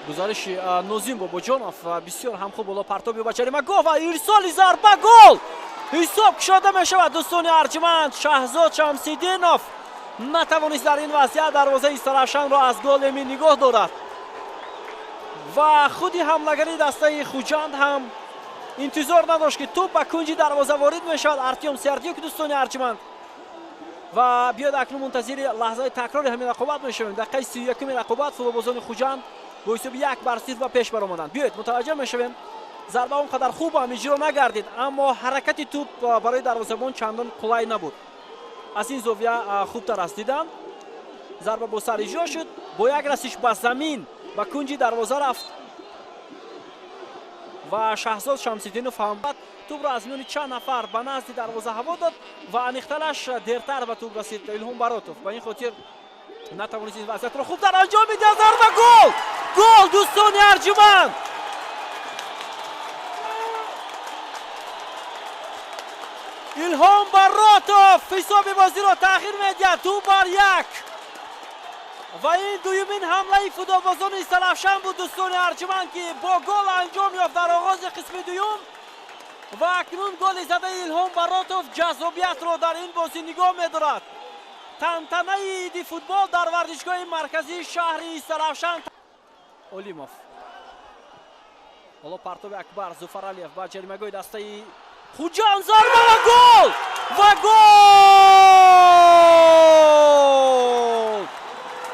Гузариши Нозим Бобоҷонов бисёр ҳам хуб. Боло партоби ба ҷаримагоҳ ва ирсоли зарба, гол! Ҳисоб кушода мешавад, дӯстони арҷманд. Шаҳзод Шамсиддинов натавонист дар ин вазъият дарвозаи Истаравшанро аз гол эмин нигоҳ дорад ва худи ҳамлагари дастаи Хуҷанд ҳам интизор надошт, ки тӯб ба кунҷи дарвоза ворид мешавад. Артём Сердюк, дӯстони арҷманд. Ва биёд, акнун мунтазири лаҳзаи такрори ҳамин рақобат мешавем. Дақиқаи 31-уми рақобат футболбозони Хуҷанд бо ҳисоби 1-0 ба пеш баромаданд. Биёед, мутаваҷҷӯҳ мешавем. Зарба он қадар хуб ҳам иҷро нагардид, аммо ҳаракати тӯб барои дарвозабон чандон қулай набуд. Аз ин зовия хубтар аст дидан. Зарба бо сар иҷро шуд, бо як расиш ба замин ба кунҷи дарвоза рафт ва Шаҳзод Шамсиддинов ҳам тӯбро аз миёни чанд нафар ба назди дарвоза ҳаво дод ва аниқтараш дертар ба тӯб расид Илҳом Баротов, ба ин хотир натавонист ин вазъиятро хубтар анҷом медиҳад. Зарба, гол, гол, дӯстони арҷуманд! Илҳом Баротов ҳисоби бозиро таъхир медиҳад, 2-1. Ва ин дуюмин ҳамлаи футболбозони Истаравшан буд, дӯстони арҷуманд, ки бо гол анҷом ёфт дар оғози қисми дуюм. Ва акнун голи задаи Илҳом Баротов ҷаззобиятро дар ин бозӣ нигоҳ медорад. Тантанаи иди футбол дар варзишгоҳи марказии шаҳри Истаравшан. Олимов, ҳоло партоби Акбар Зуфаралиев ба ҷаримагоҳи дастаи Хуҷанд, зарба ва гол, ва гол!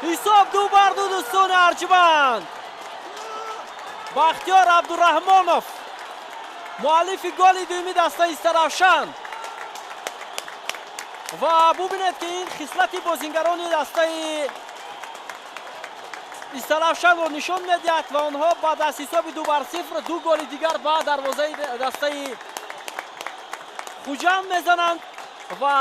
Ҳисоб 2-2, дӯстони арҷманд. Бахтиёр Абдураҳмонов муаллифи голи дуюми дастаи Истаравшан. Ва бубинед, ки ин хислати бозингарони дастаи Истаравшанро нишон медиҳад ва онҳо баъд аз ҳисоби 2-0 ду голи дигар ба дарвозаи дастаи Хуҷанд мезананд ва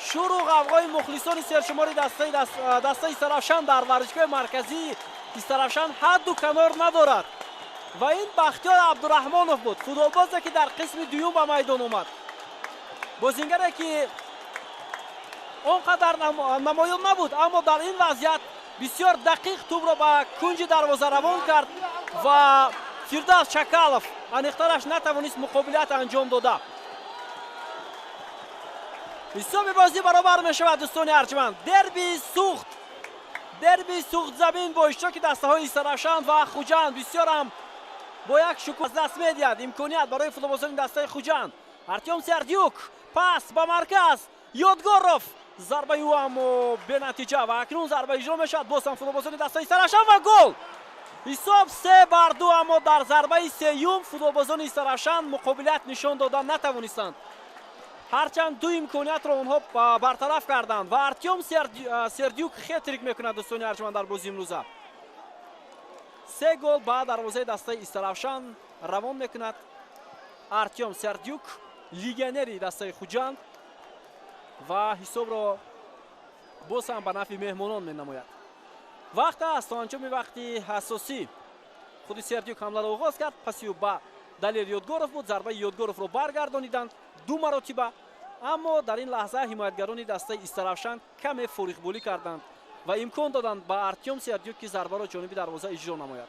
шуру ғавғои мухлисони сершумори дастаи Истаравшан дар варзишгоҳи марказии Истаравшан ҳадду канор надорад. Ва ин Бахтиёр Абдураҳмонов буд, футболбозе, ки дар қисми дуюм ба майдон омад, бозингаре, ки он қадар намоён набуд, аммо дар ин вазъият бисёр дақиқ тӯбро ба кунҷи дарвоза равон кард ва Фирдавс Чакалов аниқтараш натавонист муқобилият анҷом дода. Ҳисоби бозӣ баробар мешавад, дӯстони арҷманд. Дерби Суғд, дерби Суғдзамин бо иштироки дастаҳои Истаравшан ва Хуҷанд бисёр ҳам бо як шукӯҳ аз даст медиҳад. Имконият барои футболбозони дастаи Хуҷанд. Артём Сердюк, пас ба марказ, Ёдгоров, зарбаи ӯ аммо бенатиҷа. Ва акнун зарба иҷро мешавад, боз ҳам футболбозони дастаи Истаравшан ва гол! Ҳисоб 3-2, аммо дар зарбаи сеюм футболбозони Истаравшан муқобилият нишон дода натавонистанд, ҳарчанд ду имкониятро онҳо бартараф карданд. Ва Артём Сердюк хетрик мекунад, дӯстони арҷманд, дар бозии имрӯза се гол ба дарвозаи дастаи Истаравшан равон мекунад Артём Сердюк, легионери дастаи Хуҷанд, ва ҳисобро боз ҳам ба нафъи меҳмонон менамояд. Вақт аст то анҷоми вақти асосӣ. Худи Сердюк ҳамларо оғоз кард, паси ӯ ба Далер Ёдгоров буд. Зарбаи Ёдгоровро баргардониданд ду маротиба, аммо дар ин лаҳза ҳимоятгарони дастаи Истаравшан каме фориғболӣ карданд ва имкон доданд ба Артём Сердюк, ки зарбаро ҷониби дарвоза иҷро намояд.